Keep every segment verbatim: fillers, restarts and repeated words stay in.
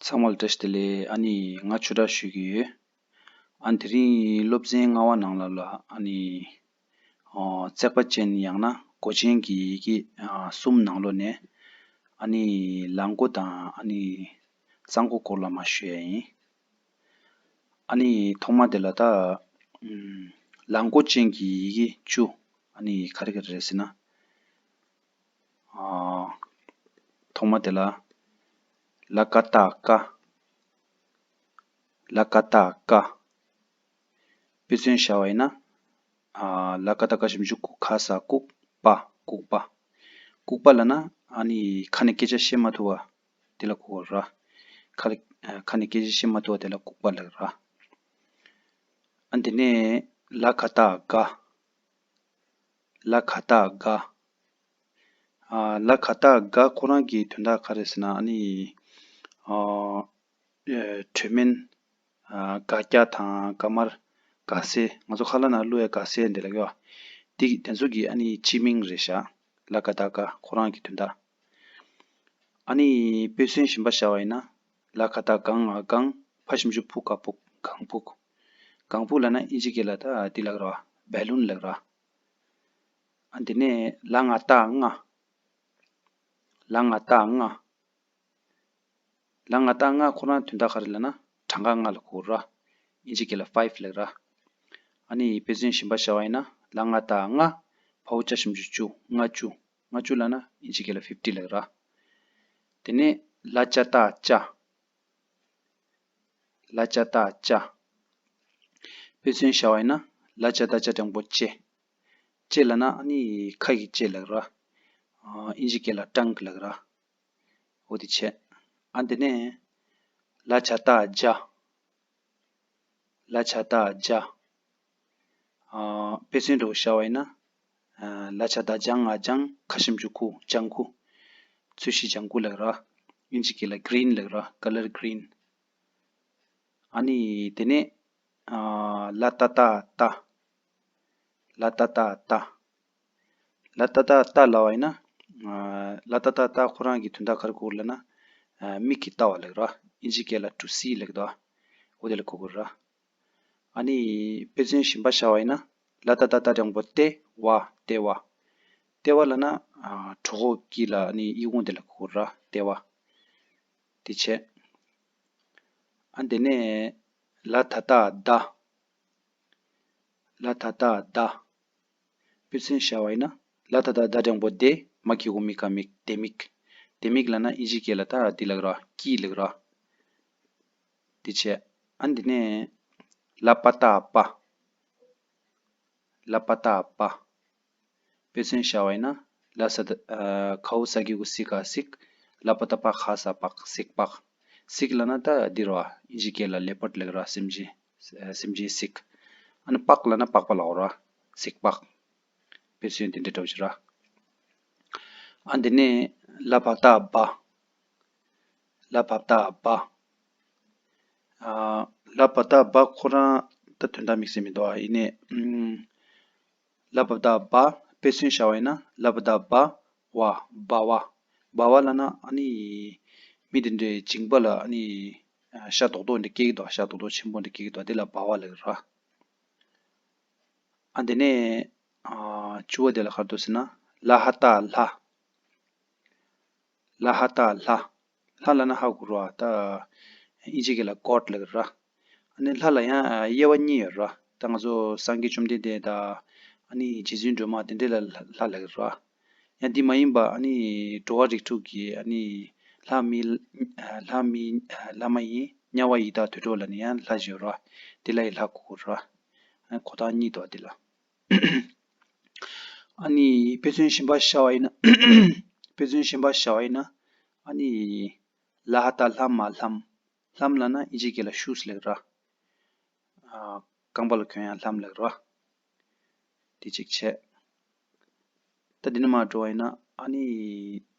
ཚང་མ་ལ་བཀྲ་ཤིས་བདེ་ལེགས། ཨ་ནི་ང་ཆོས་གྲྭ་ཞུ་གི་ཡོད། ཨ་ནི་དེ་རིང་སློབ་ཚན་ལྔ་པ་ནང་ལ་ལ་ཨ་ནི་ཨོ་བརྩེགས་པ་ཅན་ཡང་ན་མགོ་ཅན་གྱི་ཡི་གེ་ཨ་གསུམ་ནང་ལོགས་ནས་ཨ་ནི་ལ་མགོ་དང་ཨ་ནི་ཙ་མགོ་སྐོར་ལ་མར་ཞུ་ཡ་ཡིན། ཨ་ནི་ཐོག་མ་དེ་ལ་ད་ཨམ་ལ་མགོ་ཅན་གྱི་ཡི་གེ་བཅུ། ཨ་ནི་ག་རེ་ག་རེ་རེད་ཟེར་ན། ཨ་ཐོག་མ་དེ་ལ་ལ་ཀ་བཏགས་ཀ། ལ་ཀ་བཏགས་ཀ། དཔེ་མཚོན་བཞག་པ་ཡིན་ན། ཨ་ལ་ཀ་བཏགས་ཀ་ཞབས་ཀྱུ་ཀུ་ཁ་ས་ལྐུགས་པ། ལྐུགས་པ། ལྐུགས་པ་ལབ་ན་ཨ་ནི་ཁ་ནས་སྐད་ཆ་བཤད་མ་ཐུབ་པ་དེ་ལ་གོ་དགོས་ར། ཁ་ལ་ཨ་ཁ་ནས་སྐད་ཆ་བཤད་མ་ཐུབ་པ་དེ་ལ་ལྐུགས་པ་ལབ་ར། ཨ་དེ་ནས་ལ་ཁ་བཏགས་ལྒ། ལ་ཁ་བཏགས་ལྒ། ཨ་ལ་ཁ་བཏགས་ལྒ་ཁོ་རང་གི་དོན་དག་ག་རེ་ཟེར་ན་ཨ་ནི་ཨ་ཨེ་དྲོད་སྨན། ཨ་སྒ་སྐྱ་དང་སྒ་དམར། སྒ་སེར། ང་ཚོ་ཁ་ལག་ནང་བླུགས་ཡ་སྒ་སེར་འདི་ལ་གོ། འདི་དེ་ཚོ་གི་ཨ་ནི་སྤྱི་མིང་རེད་ཤག་ལ་ཁ་བཏགས་ལྒ་ཁོ་རང་གི་དོན་དག་ཨ་ནི་དཔེ་མཚོན་གཞན་པ་བཞག་པ་ཡིན་ན། ལ་ཁ་བཏགས་ལྒ་ང་སྒང་། ཕ་ཞབས་ཀྱུ་ཕུ་ག་ཕུག་སྒང་ཕུག་སྒང་ཕུག་ལབ་ན་ཨིན་ཇི་སྐད་ལ་ད་འདི་ལབ་ར། བེ་ལུན་ལབ་ར། ཨ་དེ་ནས་ལ་ང་བཏགས་ལྔ། ལ་ང་བཏགས་ལྔ། ལ་ང་བཏགས་ལྔ་ཁོ་རང་དོན་དག་ག་རེ་ལབ་ན་གྲངས་ཀ་ལྔ་ལ་གོ་ར། ཨིན་ཇི་སྐད་ལ་ཕའིབ་ལབ་ར། ཨ་ནི་དཔེ་མཚོན་གཞན་པ་བཞག་པ་ཡིན་ན་ལ་ང་བཏགས་ལྔ། ཕ་འོག་ཅ་ཞབས་ཀྱུ་ཅུ། ལྔ་བཅུ། ལྔ་བཅུ་ལབ་ན་ཨིན་ཇི་སྐད་ལ་ཕིབ་ཊི་ལབ་ར། དེ་ནས་ལ་ཅ་བཏགས་ལྕགས། ལ་ཅ་བཏགས་ལྕགས། དཔེ་མཚོན་བཞག་པ་ཡིན་ན་ལ་ཅ་བཏགས་ལྕགས་འགྲེང་བུ་ལྕེ། ལྕེ་ལབ་ན་ཨ་ནི་ཁ་གི་ལྕེ་ལབ་ར། ཨིན་ཇི་སྐད་ལ་ཊང་ལབ་ར། འོ་དེ་བྱས། ཨ་དེ་ནས་ལ་ཇ་བཏགས་ལྗ། ལ་ཇ་བཏགས་ལྗ། ཨ་དཔེ་མཚོན་འདྲ་བོ་བཞག་པ་ཡིན་ན། ཨ་ལ་ཇ་བཏགས་ལྗ་ང་ལྗང་། ཁ་ཞབས་ཀྱུ་ཁུ། ལྗང་ཁུ། ཚོས་གཞི་ལྗང་ཁུ་ལབ་ར། ཨིན་ཇི་སྐད་ལ་གྷི་རིན་ལབ་ར། ཀ་ལར་གྷི་རིན། ཨ་ནི་དེ་ནས་ཨ་ལ་ཏ་བཏགས་ལྟ། ལ་ཏ་བཏགས་ལྟ། ལ་ཏ་བཏགས་ལྟ་ལབ་པ་ཡིན་ན། ཨ་ལ་ཏ་བཏགས་ལྟ་ཁོ་རང་གི་དོན་དག་ག་རེ་གོ་ལབ་ན། ཨ་མིག་གིས་ལྟ་བ་ལབ་ར། ཨིན་ཇི་སྐད་ལ་ཊུ་སི་ལབ་ཀྱི་འདུག་འོ་དེ་ལ་གོ་དགོས་ར། ཨ་ནི་དཔེ་མཚོན་གཞན་པ་བཞག་པ་ཡིན་ན། ལ་ཏ་བཏགས་ལྟ་འགྲེང་བུ་ལྟེ་བ། ལྟེ་བ། ལྟེ་བ་ལབ་ན་ཨ་གྲོད་ཁོག་དཀྱིལ་ལ་ཨ་ནི་ཡི་གུང་དེ་ལ་གོ་དགོས་ར། ལྟེ་བ། དེ་བྱས། ཨ་དེ་ནས་ལ་ད་བཏགས་ལྡ། ལ་ད་བཏགས་ལྡ། དཔེ་མཚོན་བཞག་པ་ཡིན་ན། ལ་ད་བཏགས་ལྡ་འགྲེང་བུ་ལྡེ། མ་གི་གུ་མི་ག་མིག་ལྡེ་མིག་ལྡེ་མིག་ལབ་ན་ཨིན་ཇི་སྐད་ལ་ད་འདི་ལབ་ར། ཀི་ལབ་ར། དེ་བྱས། ཨ་འདི་ནས་ལ་པ་བཏགས་ལྤགས། ལ་པ་བཏགས་ལྤགས། དཔེ་མཚོན་བཞག་པ་ཡིན་ན། ལ་ས་ད་ཨ་གའོ་ས་གི་གུ་སི་ག་སིག་ལ་པ་བཏགས་པ་ག་ས་པགས། སིག་པགས། སིག་ལབ་ན་ད་འདི་རེད་བ། ཨིན་ཇི་སྐད་ལ་ལེ་པར་ཌི་ལབ་ར། སེམས་ཅན། ཨ་སེམས་ཅན་སིག་ཨ་ནི་པགས་ལབ་ན་པགས་པ་ལབ་ར། སིག་པགས། དཔེ་མཚོན་དེ་འདྲ་འདྲ་བོ་ཅིག་ར། ཨ་འདི་ནས་ལ་བ་བཏགས་ལྦ། ལ་བ་བཏགས་ལྦ། ཨ་ལ་བ་བཏགས་ལྦ་ཁོ་རང་ད་དོན་དག་དམིགས་བསལ་མི་འདུག་ཨ་ཡིན་ནའི། ཨུམ། ལ་བ་བཏགས་ལྦ། དཔེ་མཚོན་བཞག་པ་ཡིན་ན་ལ་བ་བཏགས་ལྦ། ཝ། ལྦ་ཝ། ལྦ་ཝ་ལབ་ན་ཨ་ནི་མི་དེ་འདྲའི་མཇིང་པ་ལ་ཨ་ནི་ཤ་རྡོག་རྡོག་འདྲ་སྐྱེ་གི་འདུག་ཤ་རྡོག་རྡོག་ཆེན་པོ་འདྲ་སྐྱེ་གི་འདུག་དེ་ལ་ལྦ་ཝ་ལབ་ཀྱི་རེད། ཨ་དེ་ནས་ཨ་བཅུ་པ་དེ་ལ་ག་རེ་འདུག་ཟེར་ན། ལ་ཧ་བཏགས་ལྷ། ལ་ཧ་བཏགས་ལྷ། ལྷ་ལབ་ན་ཧ་གོ་རེད་བ། ད་ཨིན་ཇི་སྐད་ལ་གོཌ་ལབ་ཀྱི་རེད། ཨ་ནི་ལྷ་ལ་ཡང་དབྱེ་བ་གཉིས་ཡོད་རེད། ད་ང་ཚོ་སངས་རྒྱས་བཅོམ་ལྡན་འདས་དང་ཨ་ནི་རྗེ་བཙུན་སྒྲོལ་མ་དེ་འདྲ་ལ་ལྷ་ལབ་ཀྱི་རེད། ཡང་དེ་མ་ཡིན་པ་ཨ་ནི་འགྲོ་བ་རིགས་དྲུག་གི་ཨ་ནི་ལྷ་མི་ལྷ་མི་ལྷ་མ་ཡིན་དམྱལ་བ་ཡི་དྭགས་དུད་འགྲོ་ལ་ནི་ཡང་ལྷ་ཞིག་ཡོད་རེད། དེ་ལ་ཡི་ལྷ་གོ་དགོས་རེད། ཨ་ནི་གོ་སྟངས་གཉིས་འདུག་དེ་ལ། ཨ་ནི་དཔེ་མཚོན་གཞན་པ་བཞག་པ་ཡིན་ན། དཔེ་མཚོན་གཞན་པ་བཞག་པ་ཡིན་ན། ཨ་ནི་ལ་ཧ་བཏགས་ལྷ་མ་ལྷམ། ལྷམ་ལབ་ན་ཨིན་ཇི་སྐད་ལ་ཤུ་ཟི་ལབ་ཀྱི་རེད། ཨ་རྐང་པ་ལ་གྱོན་ཡ་ལྷམ་ལབ་ཀྱི་རེད། དེ་གཅིག་བྱས། ད་འདི་ནས་མར་འགྲོ་བ་ཡིན་ན་ཨ་ནི་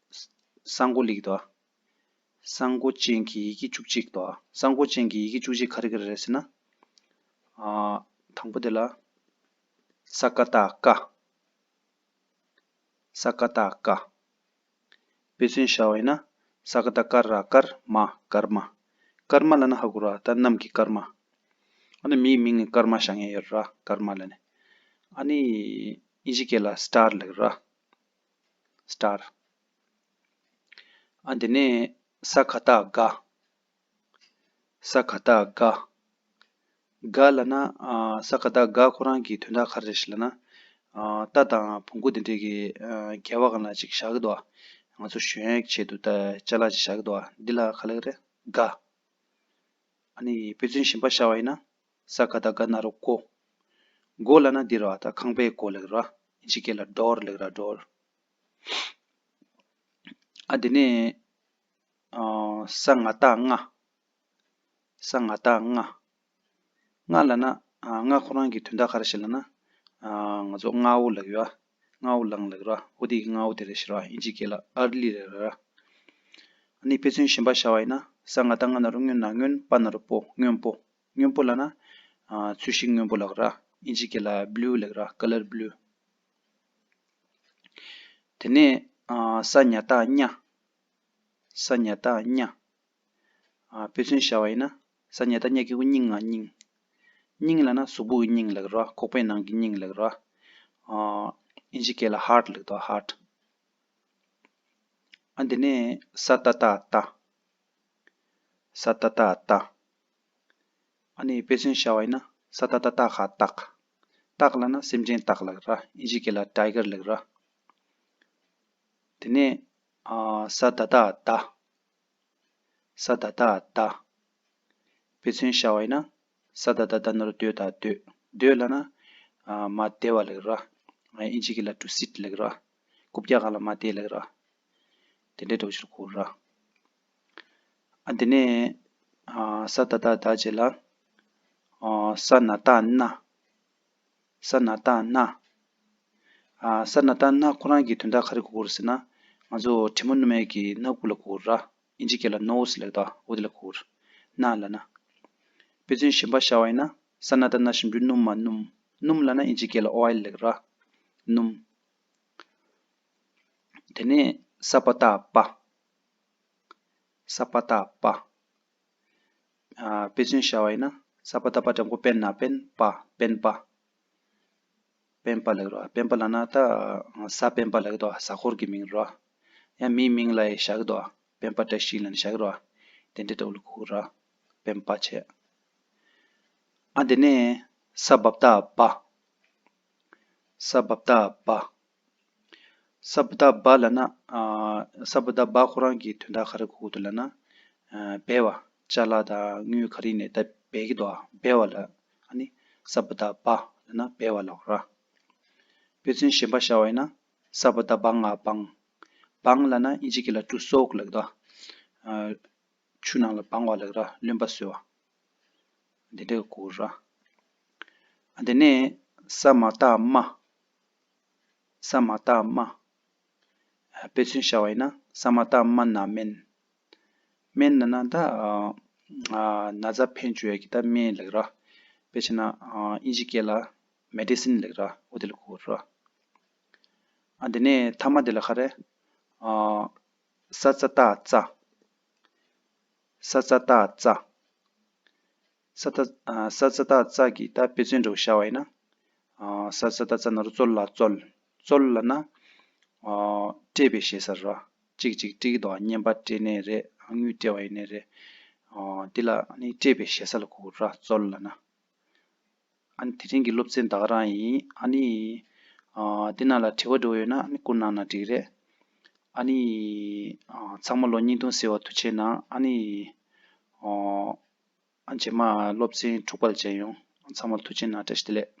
ས་མགོ་སླེབས་ཀྱི་འདུག་ས་མགོ་ཅན་གྱི་ཡི་གེ་བཅུ་གཅིག་འདུག་ས་མགོ་ཅན་གྱི་ཡི་གེ་བཅུ་གཅིག་ག་རེ་ག་རེ་རེད་ཟེར་ན། ཨ་དང་པོ་དེ་ལ་ས་ཀ་བཏགས་སྐ། ས་ཀ་བཏགས་སྐ། དཔེ་མཚོན་བཞག་པ་ཡིན་ན། ས་ཀ་བཏགས་སྐ་ར་སྐར་མ། སྐར་མ། ཀརྨ་ལབ་ན་ཧ་གོ་ར། ད་གནམ་གྱི་སྐར་མ། ཨ་ནི་མིའི་མིང་གི་ཀརྨ་བཞག་མཁན་ཡོད་ར། ཀརྨ་ལབ་ནས། ཨ་ནི་ཨིན་ཇི་སྐད་ལ་སི་ཊར་ལབ་ར། སི་ཊར། ཨ་དེ་ནས་ས་ག་བཏགས་སྒ། ས་ག་བཏགས་སྒ། སྒ་ལབ་ན། ཨ་ས་ག་བཏགས་སྒ་ཁོ་རང་གི་དོན་དག་ག་རེ་རེད་ཟེར་ལབ་ན། ཨ་རྟ་དང་བོང་གུ་དེ་འདྲས་ཀྱི་ཨ་འགལ་བ་སྒང་ལ་ཅིག་བཞག་གི་འདུག་ང་ཚོ་ཞོན་ཡག་ཆེད་དུ་ད་ཅ་ལག་ཅིག་བཞག་གི་འདུག་འདི་ལ་ག་ལབ་ཀྱི་རེད། སྒ། ཨ་ནི་དཔེ་མཚོན་གཞན་པ་བཞག་པ་ཡིན་ན། ས་ག་བཏགས་སྒ་ན་རོ་སྒོ། སྒོ་ལབ་ན་འདི་རེད་བ། ད་ཁང་པའི་སྒོ་ལབ་ཀྱི་རེད་བ། ཨིན་ཇི་སྐད་ལ་ཌོར་ལབ་ཀྱི་རེད་བ། ཌོར། ཨ་དེ་ནས་ཨ་ས་ང་བཏགས་སྔ། ས་ང་བཏགས་སྔ། སྔ་ལབ་ན། ཨ་སྔ་ཁོ་རང་གི་དོན་དག་ག་རེ་རེད་ཟེར་ལབ་ན། ཨ་ང་ཚོ་སྔ་བོ་ལབ་ཀྱི་ཡོད། སྔ་བོ་ལངས་ལབ་ཀྱི་རེད་བ། འོ་དེ་གི་སྔ་བོ་དེ་རེད་ཟེར་བ། ཨིན་ཇི་སྐད་ལ་ཨར་ལི་ལབ་ཀྱི་རེད་བ། ཨ་ནི་དཔེ་མཚོན་གཞན་པ་བཞག་པ་ཡིན་ན། ས་ང་བཏགས་སྔ་ན་རོ་སྔོན་ན་སྔོན། པ་ན་རོ་པོ། སྔོན་པོ། སྔོན་པོ་ལབ་ན། ཨ་ཚོས་གཞི་སྔོན་པོ་ལབ་ཀྱི་རེད་བ། ཨིན་ཇི་སྐད་ལ་བྷ་ལུ་ལབ་ཀྱི་རེད་བ། ཀ་ལར་བྷ་ལུ། དེ་ནས་ཨ་ས་ཉ་བཏགས་སྙ། ས་ཉ་བཏགས་སྙ། ཨ་དཔེ་མཚོན་བཞག་པ་ཡིན་ན། ས་ཉ་བཏགས་སྙ་གི་གུ་སྙིང་ང་སྙིང་། སྙིང་ལབ་ན་གཟུགས་པོ་གི་སྙིང་ལབ་ཀྱི་རེད་བ། ཁོག་པའི་ནང་གི་སྙིང་ལབ་ཀྱི་རེད་བ། ཨ་ཨིན་ཇི་སྐད་ལ་ཧར་ཊི་ལབ་ཀྱི་འདུག་ཧར་ཊི། ཨ་དེ་ནས་ས་ཏ་བཏགས་སྟ། ས་ཏ་བཏགས་སྟ། ཨ་ནི་དཔེ་མཚོན་བཞག་པ་ཡིན་ན། ས་ཏ་བཏགས་སྟ་ག་སྟག་སྟག་ལབ་ན་སེམས་ཅན་སྟག་ལབ་ཀྱི་རེད། ཨིན་ཇི་སྐད་ལ་ཊའི་གར་ལབ་ཀྱི་རེད། དེ་ནས་ཨ་ས་ད་བཏགས་སྡ། ས་ད་བཏགས་སྡ། དཔེ་མཚོན་བཞག་པ་ཡིན་ན། ས་ད་བཏགས་སྡ་ན་རོ་སྡོད་དང་སྡོད། སྡོད་ལབ་ན། ཨ་མར་བསྡད་པ་ལབ་ཀྱི་རེད། ཨིན་ཇི་སྐད་ལ་to sit ལབ་ཀྱི་རེད། རྐུབ་བཀྱག་སྒང་ལ་མར་བསྡད་ལབ་ཀྱི་རེད། དེ་འདྲའི་འདྲ་བོ་ཞིག་གོ་ར། ཨ་དེ་ནས་ཨ་ས་ད་བཏགས་སྡ་རྗེས་ལ་ཨ་ས་ན་བཏགས་སྣ། ས་ན་བཏགས་སྣ། ཨ་ས་ན་བཏགས་སྣ་ཁོ་རང་གི་དོན་དག་ག་རེ་གོ་དགོས་རེད་ཟེར་ན། ང་ཚོ་གྲིབ་མ་སྣུམ་ཡས་ཀྱི་སྣ་ཁུག་ལ་གོ་ར། ཨིན་ཇི་སྐད་ལ་ནོ་སི་ལབ་ཀྱི་འདུག་འོ་དེ་ལ་གོ་ར། སྣ་ལབ་ན། དཔེ་མཚོན་གཞན་པ་བཞག་པ་ཡིན་ན། ས་ན་བཏགས་སྣ་ཞབས་ཀྱུ་སྣུ་མ་སྣུམ། སྣུམ་ལབ་ན་ཨིན་ཇི་སྐད་ལ་ཨོ་ཡིལ་ལབ་ཀྱི་ར། སྣུམ། དེ་ནས་ས་པ་བཏགས་སྤ། ས་པ་བཏགས་སྤ། ཨ་དཔེ་མཚོན་བཞག་པ་ཡིན་ན། ས་པ་བཏགས་སྤ་འགྲེང་བུ་པ་ན་པན་སྤ། པན་སྤ། པན་སྤ་ལབ་ཀྱི་རེད་བ། པན་སྤ་ལབ་ན་ད་གཟའ་སྤེན་པ་ལབ་ཀྱི་འདུག་གཟའ་འཁོར་གྱི་མིང་རེད་བ། ཡང་མིའི་མིང་ལ་ཡང་བཞག་གི་འདུག་པན་པ་བཀྲ་ཤིས་ལབ་ནས་བཞག་གི་རེད་བ། དེ་འདྲའི་འདྲ་བོ་ལ་གོ་གི་རེད། པན་སྤ་བྱས། ཨ་དེ་ནས་ས་བ་བཏགས་སྦ། ས་བ་བཏགས་སྦ། ས་བ་བཏགས་སྦ་ལབ་ན། ཨ་ས་བ་བཏགས་སྦ་ཁོ་རང་གི་དོན་དག་ག་རེ་གོ་གི་འདུག་ལབ་ན། ཨ་སྦས་པ། ཅ་ལག་དང་དངུལ་ག་རེ་ཡིན་ནའི་ད་སྦས་ཀྱི་འདུག་སྦས་པ་ལ། ཨ་ནི་ས་བ་བཏགས་སྦ་ལབ་ན་སྦས་པ་ལབ་ར། དཔེ་མཚོན་གཞན་པ་བཞག་པ་ཡིན་ན། ས་བ་བཏགས་སྦ་ང་སྦང་། སྦང་ལབ་ན་ཨིན་ཇི་སྐད་ལ་to soak ལབ་ཀྱི་འདུག་ཨ་ཆུ་ནང་ལ་སྦང་བ་ལབ་ཀྱི་ར། རློན་པ་བཟོ་བ། འདི་འདྲ་གོ་ར། ཨ་དེ་ནས་ས་མ་བཏགས་སྨ། ས་མ་བཏགས་སྨ། ཨ་དཔེ་མཚོན་བཞག་པ་ཡིན་ན། ས་མ་བཏགས་སྨ་ན་སྨན། སྨན་ལབ་ན་ད་ཨ་ཨ་ན་ཚ་ཕན་བཅོས་ཡག་གི་ད་སྨན་ལབ་ཀྱི་ར། དཔེ་བྱས་ན་ཨ་ཨིན་ཇི་སྐད་ལ་མེ་ཌི་སིན་ལབ་ཀྱི་ར། འོ་དེ་ལ་གོ་ར། ཨ་དེ་ནས་ཐ་མ་དེ་ལ་ག་རེ། ཨ་ས་ཙ་བཏགས་སྩ། ས་ཙ་བཏགས་སྩ། ས་ཙ་ཨ་ས་ཙ་བཏགས་སྩ་གི་ད་དཔེ་མཚོན་འདྲ་བོ་བཞག་པ་ཡིན་ན། ཨ་ས་ཙ་བཏགས་སྩ་ན་རོ་སྩོ་ལ་སྩོལ། སྩོལ་ལབ་ན། ཨ་སྤྲད་པའི་ཞེ་ས་རེད། གཅིག་གཅིག་སྤྲད་ཀྱི་འདུག་བ། རྔན་པ་སྤྲད་ནའི་རེད། དངུལ་སྤྲད་པ་ཡིན་ནའི་རེད། ཨ་འདི་ལ་ནི་སྤྲད་པའི་ཞེ་ས་ལ་གོ་ར། སྩོལ་ལབ་ན། ཨ་ནི་དེ་རིང་གི་སློབ་ཚན་ད་ག་རང་ཡིན། ཨ་ནི་ཨ་འདི་ནང་ལ་དྲི་བ་འདྲ་བོ་ཡོད་ན་ཨ་ནི་བསྐུར་གནང་ན་འགྲིག་རེད། ཨ་ནི་ཨ་ཚང་མ་ལོ་སྙིང་ཐུང་ཟེར་བ་ཐུགས་རྗེ་གནང་། ཨ་ནི་ཨ་ཨ་རྗེས་མ་སློབ་ཚན་དྲུག་པ་ལ་མཇལ་ཡོང་། ཚང་མ་ལ་ཐུགས་རྗེ་གནང་། བཀྲ་ཤིས་བདེ་ལེགས།